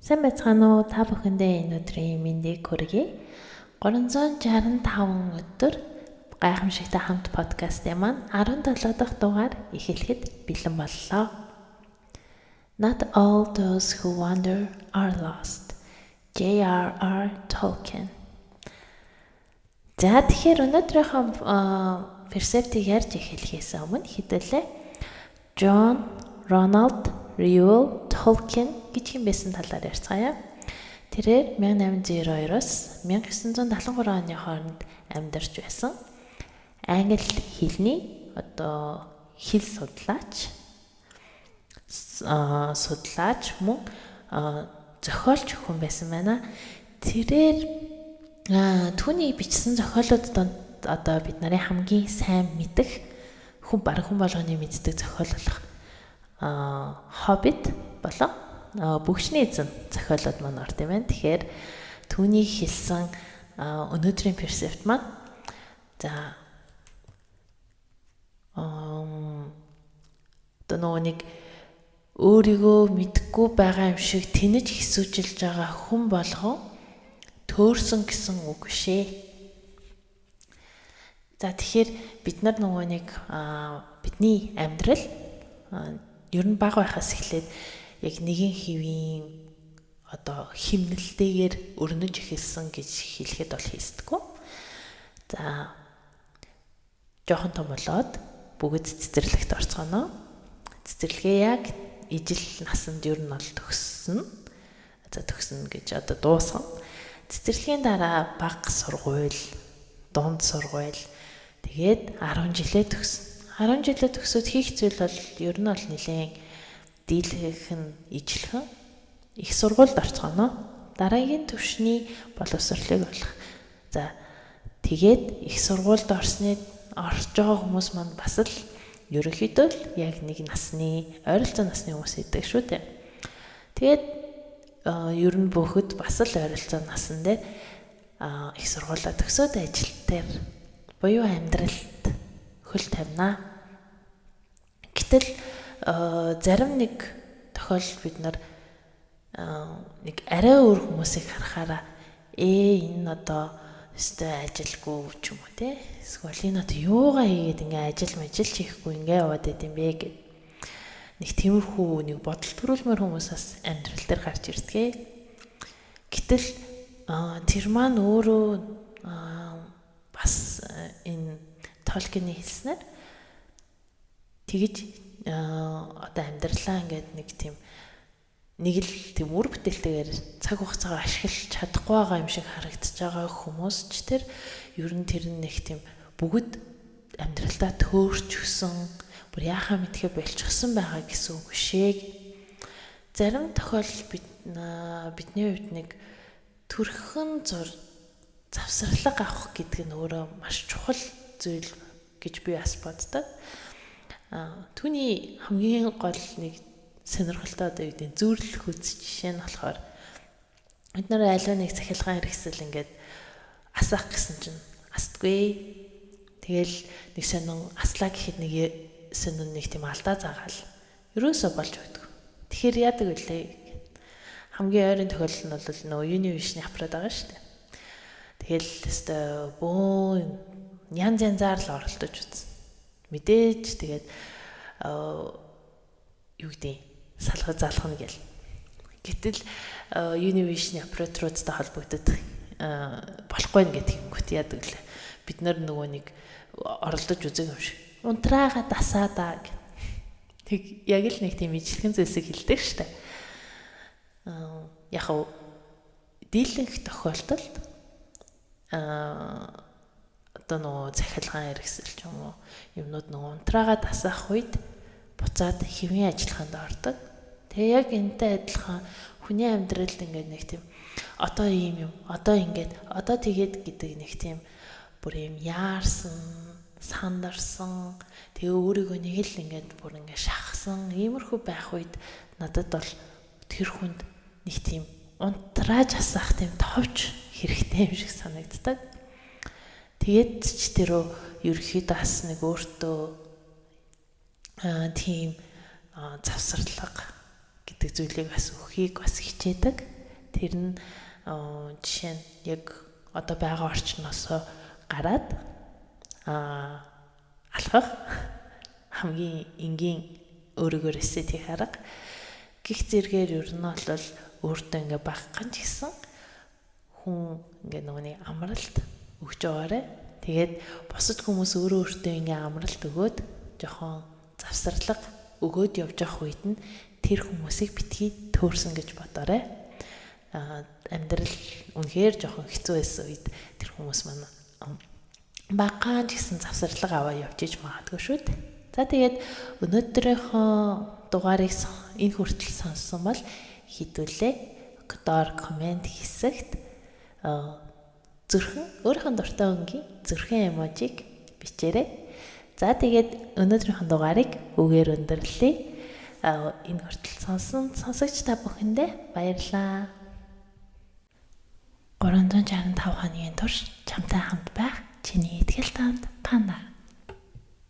Сайн байцгаана уу? Та бүхэндээ энэ өдрийн мэндийг хүргэе. 365 өдөр гайхамшигтай хамт подкастын маань 17 дахь дугаар эхлэхэд бэлэн боллоо. Not all those who wander are lost. J.R.R. Tolkien. За, тэгэхээр өнөөдрийнхөө перцептийг ярьж эхлэхээс өмнө хэдүүлээ John Ronald Reuel Tolkien гэж хэн байсан талаар ярьцгаая. Тэрээр 1892-оос 1973 оны хооронд амьдарч байсан англи хэлний одоо хэл судлаач, мөн зохиолч хүн байсан байна. Тэрээр түүний бичсэн зохиолууд донд одоо бид нарын хамгийн сайн мэдэх, хүн бараг хүн болгоны мэддэг зохиол болох Hobbit болон Бөгчний эзэн зохиолууд маань орд юм байна. Тэгэхээр түүний хэлсэн өнөөдрийн перцепт маань, за, одоо нөгөө нэг өөрийгөө мэдэхгүй байгаа юм шиг тэнэж хэсүүжилж байгаа хүн болгон төөрсөн гэсэн үг биш ээ. За, тэгэхээр бид нар нөгөө нэг бидний амьдрал ер нь бага байхаас эхлээд яг нэгэн хэвийн одоо химнэлтэйгээр өрнөж эхэлсэн гэж хэлэхэд бол хийсдэггүй. За, жоохон том болоод бүгд цэцэрлэгт орцгоно. Цэцэрлэгээ яг ижил насанд ер нь бол төгссөн. За, төгснө гэж одоо дуусгана. Цэцэрлэгийн дараа бага сургууль, дунд сургууль, тэгээд 10 жилээ төгснө. 10 жилээ төгсөөд хийх зүйл бол ер нь бол нэлээн дийлэнх нь ижилхэн их сургуульд орцгоно. Дараагийн түвшний боловсролыг олох. За, тэгээд их сургуульд орсны орж байгаа хүмүүс маань бас л ерөнхийдөө л яг нэг насны, ойролцоо насны хүмүүс идэг шүү дээ. Тэгээд ер нь бүхэд бас л ойролцоо насан дээр их сургуулаа төгсөөд ажил дээр буюу амьдралд хөл тавина. Гэтэл зарим нэг тохиолдолд бид нар нэг арай өөр хүмүүсийг харахаараа энэ одоо өстой ажилгүй ч юм уу, те, эсвэл энэ одоо юугаа хийгээд ингээ ажил мажил хийхгүй ингээ яваад байд юм бэ гэд нэг тиймэрхүү нэг бодол төрүүлмээр хүмүүс бас амьдрал дээр гарч ирдэг. Гэтэл тэр маань өөрөө бас энэ Толкины хэлснээр тэгэж одоо амьдралаа ингээд нэг тийм нэг л тийм үр бүтээлтэйгээр цаг хугацаагаа ашиглаж чадахгүй байгаа юм шиг харагдаж байгаа хүмүүс ч тэр ер нь тэр нэг тийм бүгд амьдралдаа төөрчихсөн, бүр яахаа мэдхээ болчихсон байгаа гэсэн үг шээ. Зарим тохиолдолд бидний хувьд нэг төрхөн зур завсарлага авах гэдэг нь өөрөө маш чухал зүйл гэж би бас боддог. Түүний хамгийн гол нэг сонирхолтой одоо юу гэдэг зүйрлэх үз жишээ нь болохоор бид нар аливаа нэг цахилгаан хэрэгсэл ингээд асаах гэсэн чинь астгүй. Тэгэл нэг сонин аслаа гэхэд нэг сонин нэг тийм алдаа заагаал ерөөсөө болж өгдөг. Тэгэхээр яадаг вүлээ? Хамгийн ойрын тохиолдол нь бол нөгөө Univision аппарат байгаа шүү дээ. Тэгэл өстой бөөн янз янзаар л оролдож үзсэн. Мэдээж тэгээд юу гэдэг салгаж залхна гэл. Гэтэл Univision операторуудтай холбогдоод болохгүй нэ гэдэг юм гот яадаг лээ. Бид нар нөгөө нэг оролдож үзэг юм шиг. Унтраага дасаадаа гэх. Тэг яг л нэг тийм ижилхэн зүйлсийг хэлдэг штэ. Яг хав дийлэнх тохиолдолд одоо нөгөө цахилгаан хэрэгсэл ч юм уу юмнууд нөгөө унтраага дасах үед буцаад хэвийн ажиллагаанд ордог. Тэгээ яг энэтэй адилхан хүний амьдралд ингээд нэг тийм одоо ийм юм, одоо ингээд, одоо тэгээд гэдэг нэг тийм бүр юм яарсан, сандарсан, тэгээ өөрийгөө нэг л ингээд бүр ингээд шахсан иймэрхүү байх үед надад бол тэр хүнд нэг тийм унтрааж асаах тийм товч хэрэгтэй юм шиг санагддаг. Тэгээд ч тэрөө ерөөхдөө бас нэг өөртөө тийм завсарлага гэдэг зүйлийг бас өгөхийг бас хичээдэг. Тэр нь жишээ нь яг одоо байгаа орчноосоо гараад алхах хамгийн энгийн өөрийгөө reset хийх арга. Гэх зэргээр ер нь бол өөртөө ингээ багхан ч гэсэн хүн ингээ нөгөө нэг амралт өгч байгаарэ. Тэгээд бусад хүмүүс өөрөө өөртөө ингээ амралт өгөөд жоохон завсарлага өгөөд явж явах үед нь тэр хүмүүсийг битгий төөрсөн гэж бодоорой. Амьдрал үнэхээр жоохон хэцүү байсан үед тэр хүмүүс маань багаан ч гэсэн завсарлага аваа явж иж магадгүй шүү дээ. За, тэгээд өнөөдрийнхөө дугаарыг энэ хүртэл сонссон бол хэдүүлээ доор comment хэсэгт зүрхэн, өөрийнхөө дуртай өнгийн зүрхэн emoji г бичээрэй. За, тэгээд өнөөдрийнхөө дугаарыг үүгээр өндөрлөе. Энэ хүртэл сонсон сонсогч та бүхэндээ баярлалаа. 365 хоногийн турш чамтай хамт байх чиний итгэл таанд Панда.